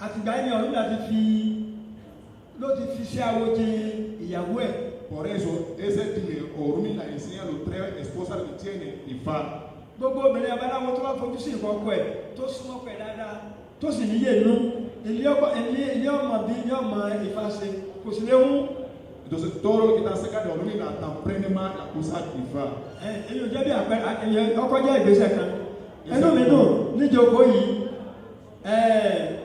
Àtìgbà yìí ni Ọ̀rúnmìlà ti fi ló ti fi sí awo jẹ ìyàwó ẹ̀. Por eso, ese día, Orunmila enseña a los tres esposas que tiene Ifá. Gbogbo obìnrin abaláwo tó bá fojú sí nǹkan ọkọ ẹ̀, tó súnmọ́ ọkọ ẹ̀ dáadáa, tó sì níyè nú ilé ọkọ ilé ilé ọmọ bí ilé ọmọ Ifá ṣe kò sì léwu. Entonces, todo lo que está cerca de Orunmila aprende más la cosa de Ifá. Ẹ èyí ò jẹ́ bí àpẹẹrẹ ẹ̀yẹ ọkọ jẹ́ ìgbésẹ̀ kan. Ẹnu mi dùn níjókòó yìí ẹ̀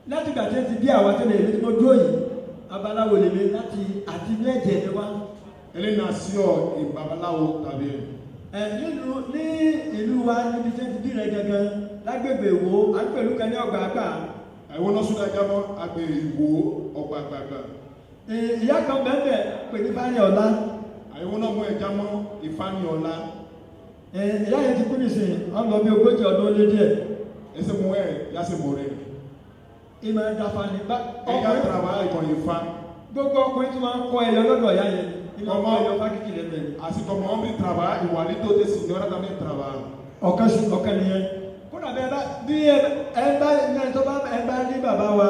láti gbà tí ẹ ti bí àwa tẹ́lẹ̀, èmi tí mo dúró yìí, abaláwo lèmi láti àti inú ẹ̀jẹ̀ mi wá. Él nació en Babaláwo también. Ẹ nílùú ní ìlú wa, níbi tí ẹ ti bí rẹ gangan lágbègbè Ìwó, à ń pẹ̀lú kan ní ọgbà àgbà. Hay uno ciudad llamado Agbe Iwo Ọgbàgbàgbà. Ìyá kan bẹ́ẹ̀ pè ní Fáníọ̀lá. Hay uno muy llamado Ifániola. Ìyá yẹn ti kú nísìnyí, wọ́n lọ bí 40 ọdún ó lé díẹ̀. Ese mujer ya se murió. Ìmọ̀ ẹ̀dáfà ní bá Ella ọkùnrin trabaja con Ifá. Gbogbo ọkùnrin tí wọ́n ń kọ́ ẹyọ lọ́dọ̀ ìyá yẹn, ìmọ̀ kọ́ ẹyọ fákìkì lẹ́nu ẹ̀. Así como hombre trabaja, igualito de señora también trabaja. Ọ̀kan sí ọ̀kan nìyẹn. Kódà bẹ́ẹ̀ bá bí ẹ ẹ bá ẹ tó bá ẹ bá rí bàbá wa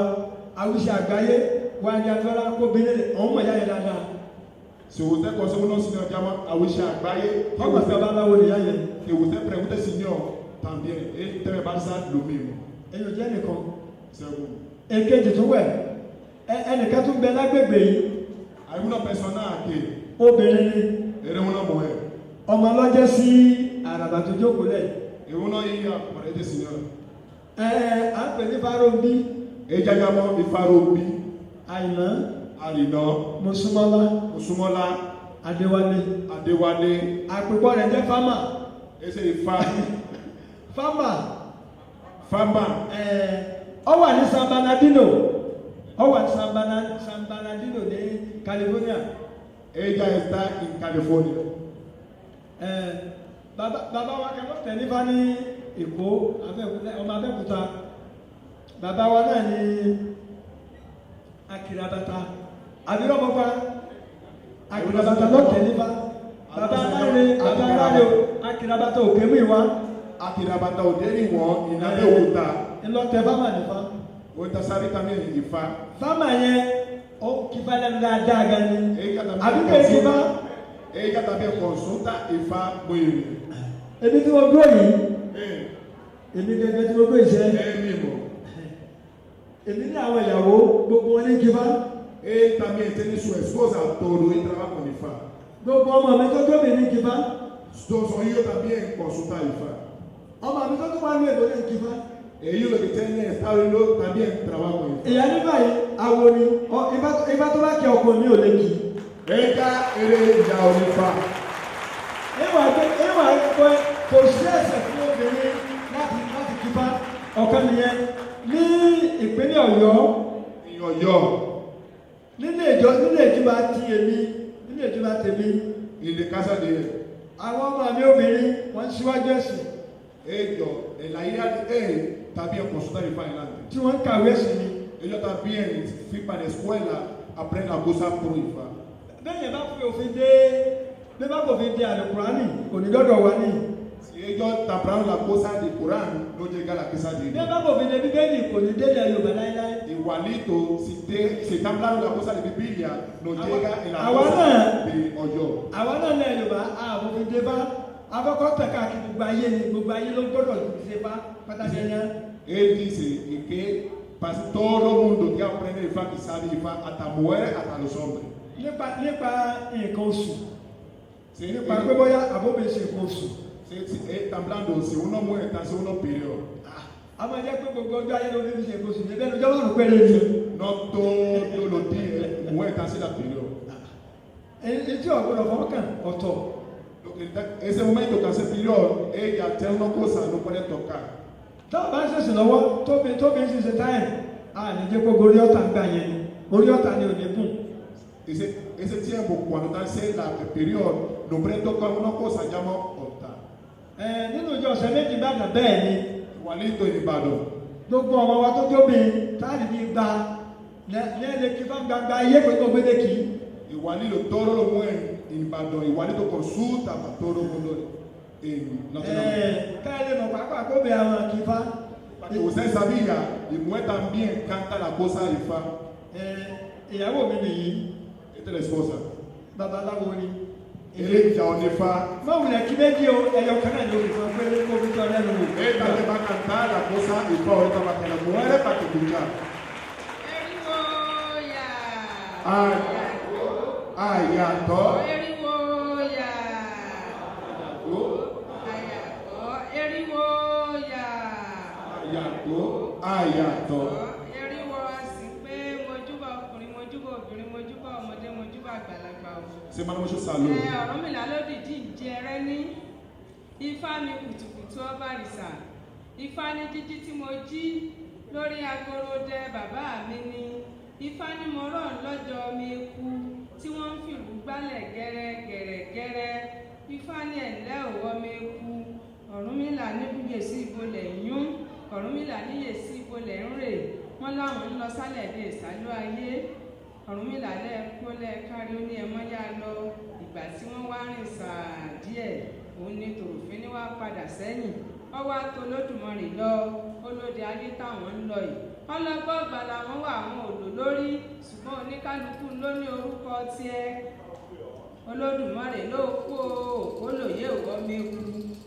Awíṣẹ́ Àgbáyé wa ní Abíọ́lá kó bílẹ̀ òun mọ̀ ìyá yẹn dáadáa. Si usted conoce uno señor llama Awisha Agbaye, Ọgbà sí babaláwo nìyá yẹn. que usted pregunte señor también, él te va a pasar lo mismo. Èyí ò jẹ́ nìkan. Según. Èkejì tún wẹ̀ ẹnìkan tún bẹ lágbègbè yìí. Hay una persona que Obìnrin ni. Era una mujer. Ọmọ lọ́jẹ́ sí àràbà tó jókòó lẹ̀. Y uno iba por este señor. Ẹ ẹ à ń pè ní Fáròbí. Ella llamó Ifarobi. Àìná. Arina. Mosúnmọ́lá. Osumola. Adéwálé. Adewale. Àpèpọ̀ rẹ̀ jẹ́ Fámà. Ese Ifá. Fámà. Fama. Ẹ ọ wà ní San Bernardino, ọ wà ní San Bernardino ní California. Ella está en California. Ẹ bàbá wa kẹ́kọ̀ọ́ tẹ̀ nífa ní Èkó, Abẹ́òkúta, ọmọ Abẹ́òkúta. Bàbá wa náà ní Akirabata àbírọ̀mọ́fà, Akirabata lọ́tẹ̀ nífa. Bàbá aláre, bàbá aláre o, Akirabata òkè mú ìwá. Akirabata Oderiwon in Abeokuta. Ńlọtẹ Fámà nífa. Ahorita sabe también Ifá. Fámà yẹn ó kífa lẹ́nu dáadáa gan ni. Ella también Àbí kò kífa? Ella también consulta Ifá muy bien. Èmi tí mo dúró yìí, èmi gẹ́gẹ́ tí mo dúró yìí sẹ́, Él mismo. èmi ní àwọn ìyàwó, gbogbo wọn ní kífa. Él también tiene su esposa, todo y trabaja con Ifá. Gbogbo ọmọ mi tó tóbi ní kífa. Sus hijos también consulta Ifá. Ọmọ mi tó tún wà ní èbó ní kífa. Ellos lo que tienen en Estados Unidos también trabajan con Ifá. Ìyá ní báyìí awo ni ọ ifá tó bá kí ọkọ mi ò lè kì í. Ella era ya Ifá. Ìwà pé ìwà pé kò sí ẹ̀ṣẹ̀ fún obìnrin láti kífa. Ọ̀kan nìyẹn. Ní ìpínlẹ̀ Ọ̀yọ́, En Ọ̀yọ́, nílé ìjọ, nílé ìjọba ti èmi, nílé ìjọba tèmi, en la casa de él, àwọn ọmọ mi obìnrin wọ́n ń síwájú ẹ̀sìn. Ellos, en la hija de él, también consulta Ifá adelante. Tí wọ́n ń kàwé ẹ̀sìn ni. Ellos también fui para la escuela, aprenden a gozar por Ifá. Bẹ́ẹ̀ yẹn bá fi òfin dé bí bá fòfin dé àlùkùránì kò ní dọ́dọ̀ wa ní. Si ellos taparon la cosa del Corán, no llega a la casa de Bí ellos. bá fòfin dé Bíbélì kò ní délẹ̀ Yorùbá láéláé. Igualito, si están hablando la cosa de Biblia, no llega en la Àwa cosa náà- de Ọ̀yọ́. Àwa náà lẹ̀ Yorùbá àfòfin dé bá akọ́kọ́ tẹ̀ káàkiri gbogbo ayé ni, gbogbo ayé ló gbọ́dọ̀ ṣe bá pátákì yẹn. Él dice y que todo el mundo que aprende Ifá, que sabe Ifá, hasta mujeres, hasta los hombres. Nípa nǹkan oṣù, Sí, nípa pé bóyá àbómi ṣe nǹkan oṣù. Sí, está hablando, si uno muere, está si uno pidió. A máa jẹ́ pé gbogbo ọjọ́ ayé ló fi ṣe nǹkan oṣù ní bẹ́ẹ̀ lọ́jọ́ márùn-ún péré ni. No todos los días, mujer está haciendo la pidió. Etí ọ̀gbọ́dọ̀ fọwọ́ kàn ọ̀tọ̀. Lo que ese momento que hace pidió, ella tiene una cosa, no puede tocar. Táwọn bá ń ṣẹ̀sìn lọ́wọ́ tóbi ń ṣiṣẹ́ táyà a ní jẹ́ kó gorí ọ̀tà gbà yẹn ni orí ọ̀tà ni ò ní gùn. Ese tiempo, cuando está haciendo la periodo, no puede tocar una cosa, llama altar. Ẹ nínú ìjọ ọ̀sẹ̀ méjì Ìbàdàn bẹ́ẹ̀ ni. Igualito en Ìbàdàn. Gbogbo ọmọ wa tó tóbi táàdì ní gba ní ẹ lè kí fún gbangba ayé pé kó gbé kí. Igualito, todo lo mueren en Ìbàdàn, igualito consulta para todo el mundo en Ẹ Latinoamérica. káyọ̀ lè mọ̀ pàápàá kó bẹ àwọn kí fá. Usted sabía, y mujer también canta la cosa de Ifá. Ẹ ìyàwó mi nìyí. Esta es la esposa. Babaláwo ni. Él es Ìyá Onífá. Má wulẹ̀ kí méjì o, ẹyọ kan náà ni olùkọ́ pé kó fi tọ́ lẹ́nu wò. Esta te va a cantar la cosa Ifá ahorita para que las mujeres para que escuchar. Eriwo ya. Ayatọ̀. Eriwo ya. Ayatọ̀. Eriwo ya. Ayatọ̀. Ayatọ̀. Eriwo a sì pé mojúbà ọkùnrin, mojúbà obìnrin, mojúbà ọmọdé, mojúbà àgbàlagbà o. Se manda mucho salud. Ẹ Ọ̀rúnmìlà lódìdí ìjẹrẹ ní Ifá mi kùtùkùtù ọba rìsà. Ifá ní jíjí tí mo jí lórí agorodẹ bàbá mi ni. Ifá ní mo rọ̀ lọ́jọ́ mi eku tí wọ́n ń fìlú gbálẹ̀ gẹ́rẹ́gẹ́rẹ́gẹ́rẹ́. Ifá ní ẹ̀lẹ́ òwò mi eku. Ọ̀rúnmìlà ní yèsí ibolẹ̀ yún. Ọ̀rúnmìlà ní yèsí ibolẹ̀ ń rè. Wọ́n láwọn ń lọ sálẹ̀ dé ìsálú ayé. Ọ̀rúnmìlà lẹ́ẹ̀kó lẹ́ẹ̀kárí, ó ní ẹ mọ́ yá lọ. Ìgbà tí wọ́n wá rìn sàá díẹ̀, òun ní tòròfín ní wá padà sẹ́yìn. Ọwọ́ àtò Olódùmarè lọ, olóde ayé táwọn ń lọ yìí. Ọlọ́gbọ́n ọgbà làwọn wà, àwọn òdò lórí, ṣùgbọ́n oníkálukú ló ní orúkọ tiẹ̀. Olódùmarè ló kó o, olóyè ọmọ eku.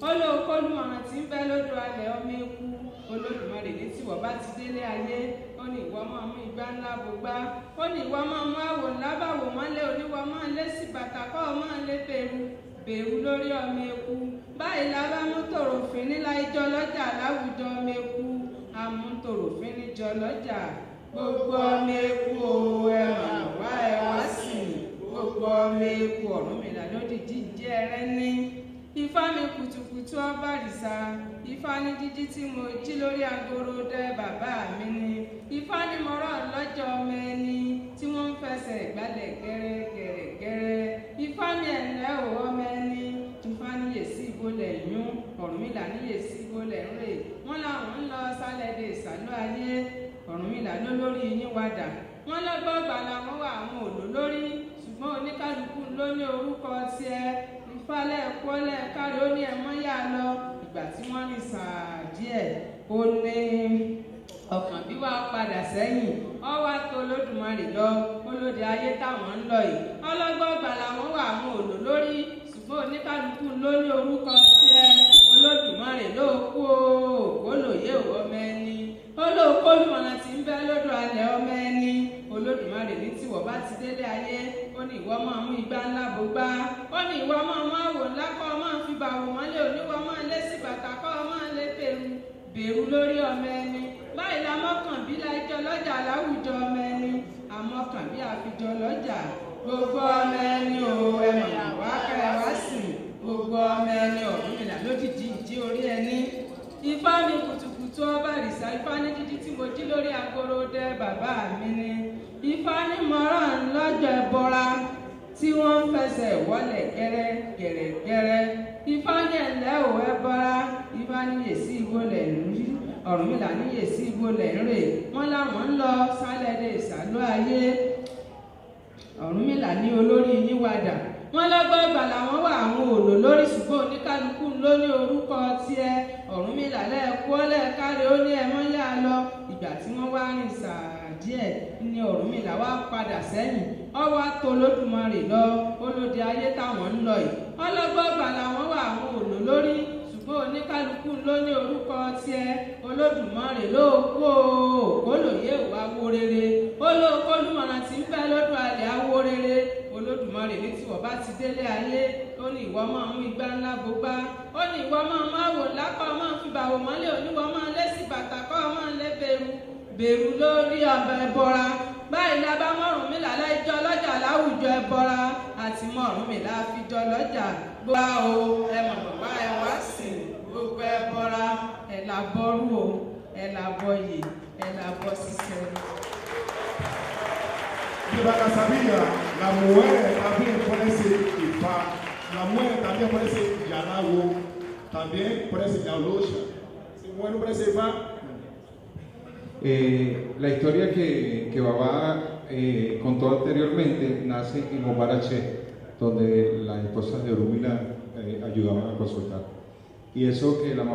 Olóòkólùmọ̀ràn tí ń bẹ lódò alẹ̀ ọmọ eku. Olódùmarè ní tìwọ́ bá ti délé ayé, ó ní ìwọ máa mú igbá ńlá bogbá, ó ní ìwọ máa mú àwò ńlá báwò mọ́lẹ̀, oníwọ máa lé sí bàtà kọ́ ọ máa lé bẹ̀rù bẹ̀rù lórí ọmọ eku. Báyìí la bá mú tòròfin nílá ijó lọ́jà láwùjọ ọmọ eku, àmú tòròfin níjọ lọ́jà. Gbogbo ọmọ eku o, ẹ mà wá ẹ wá sí i. Gbogbo ọmọ eku. Ọ̀rúnmìlà lódìdí jẹ́ ẹrẹ́ ní. Ifá mi kùtùkùtù ọba rìsà. Ifá ní jíjí tí mo jí lórí agoro dẹ bàbá mi ni. Ifá ní mo rọ̀ lọ́jọ́ ọmọ ẹni tí wọ́n ń fẹsẹ̀ gbálẹ̀ gẹ́rẹ́gẹ́rẹ́gẹ́rẹ́. Ifá ní ẹ̀lẹ́ ò ọmọ ẹni. Ifá ní yèsí ibolẹ̀ yún. Ọ̀rúnmìlà ní yèsí ibolẹ̀ ń rè. Wọ́n làwọn ń lọ sálẹ̀ dé ìsàlú ayé. Ọ̀rúnmìlà ló lórí yín wádà. Wọ́n lọ́gbọ́n ọgbà làwọn wà, àwọn òlò lórí, ṣùgbọ́n oníkálukú ló ní orúkọ tiẹ̀. Ifá lẹ́ẹ̀kọ́ lẹ́ẹ̀kárí, ó ní ẹ̀mọ́ yá lọ. Ìgbà tí wọ́n rìn sàá díẹ̀, ó ní ọkàn bí wàá padà sẹ́yìn. Ọwọ́ àtò Olódùmarè lọ, olóde ayé táwọn ń lọ yìí. Ọlọ́gbọ́n ọgbà làwọn wà, àwọn òlò lórí, ṣùgbọ́n oníkálukú ló ní orúkọ tiẹ̀. Olódùmarè ló kú o, olóyè ọmọ ẹni. Olóòkólùmọ̀ràn tí ń bẹ lódò alẹ̀ ọmọ ẹni. Olódùmarè ní tìwọ́ bá ti délé ayé, ó ní ìwọ máa mú igbá ńlá bogbá, ó ní ìwọ máa mú àwò ńlá kọ́ ọ máa fi bàwò mọ́lẹ̀, oníwọ máa lé sí bàtà kọ́ ọ máa lé bẹ̀rù bẹ̀rù lórí ọmọ ẹni. Báyìí la mọ́kànbí la jọ lọ́jà láwùjọ ọmọ ẹni, àmọ́kànbí àfijọ́ lọ́jà. Gbogbo ọmọ ẹni o, ẹ mọ̀ wá kẹ́ ẹ wá sìn. Gbogbo ọmọ ẹni. Ọ̀rúnmìlà lójijì ìjí orí ẹni. Ifá mi kùtùkùtù ọba rìsà. Ifá ní jíjí tí mo jí lórí agoro dẹ bàbá mi ni. Ifá ní mọ́ràn lọ́jọ́ ẹbọra tí wọ́n ń fẹsẹ̀ wọlé gẹ́rẹ́ gẹ́rẹ́gẹ́rẹ́. Ifá ní ẹ̀lẹ́ ò ẹbọra. Ifá ní yèsí ibolẹ̀ ń rí. Ọ̀rúnmìlà ní yèsí ibolẹ̀ ń rè. Wọ́n láwọn ń lọ sálẹ̀ dé ìsàlú ayé. Ọ̀rúnmìlà ní olórí yín wádà. Wọ́n lọ́gbọ́n ìgbà làwọn wà, àwọn òlò lórí, ṣùgbọ́n oníkálukú ló ní orúkọ tiẹ̀. Ọ̀rúnmìlà lẹ́ẹ̀kọ́ lẹ́ẹ̀kárí, ó ní ẹ̀mọ́ yá lọ. Ìgbà tí wọ́n wá rìn sàá díẹ̀ ní Ọ̀rúnmìlà wá padà sẹ́yìn. Ọwọ́ àtò Olódùmarè lọ, olóde ayé táwọn ń lọ yìí. Ọlọ́gbọ́n ìgbà làwọn wà, àwọn òlò lórí, ṣùgbọ́n oníkálukú ló ní orúkọ tiẹ̀. Olódùmarè ló kú o, olóyè wà wo rere. Olóòkólùmọ̀ràn tí ń bẹ lọ́dọ̀ alẹ̀ awo rere. Olódùmarè ní tìwọ́ bá ti délé ayé, ó ní ìwọ máa mú igbá ńlá bogbá, ó ní ìwọ máa mú àwò ńlá kọ́ ọ máa fi bàwò mọ́lẹ̀, oníwọ máa lé sí bàtà kọ́ ọ máa lé bẹ̀rù bẹ̀rù lórí ọbẹ̀ ẹbọra. Báyìí la bá mọ̀rúnmìlà láìjọ lọ́jà láwùjọ ẹbọra, àti mọ̀rúnmìlà àfijọ́ lọ́jà. Gbogbo o, ẹ mọ̀ bàbá ẹ wá sí gbogbo ẹbọra, ẹ là bọ́rú o, ẹ là bọ́yè, ẹ là bọ́ sísẹ. De vaca sabía, la mujer también puede ser Ifá, la mujer también puede ser Yalawo, también puede ser Yalosha. Si mujer no puede ser Ifá. La historia que Babá contó anteriormente nace en Obarache, donde las esposas de Orúmila ayudaban a consultar. Y eso que la mamá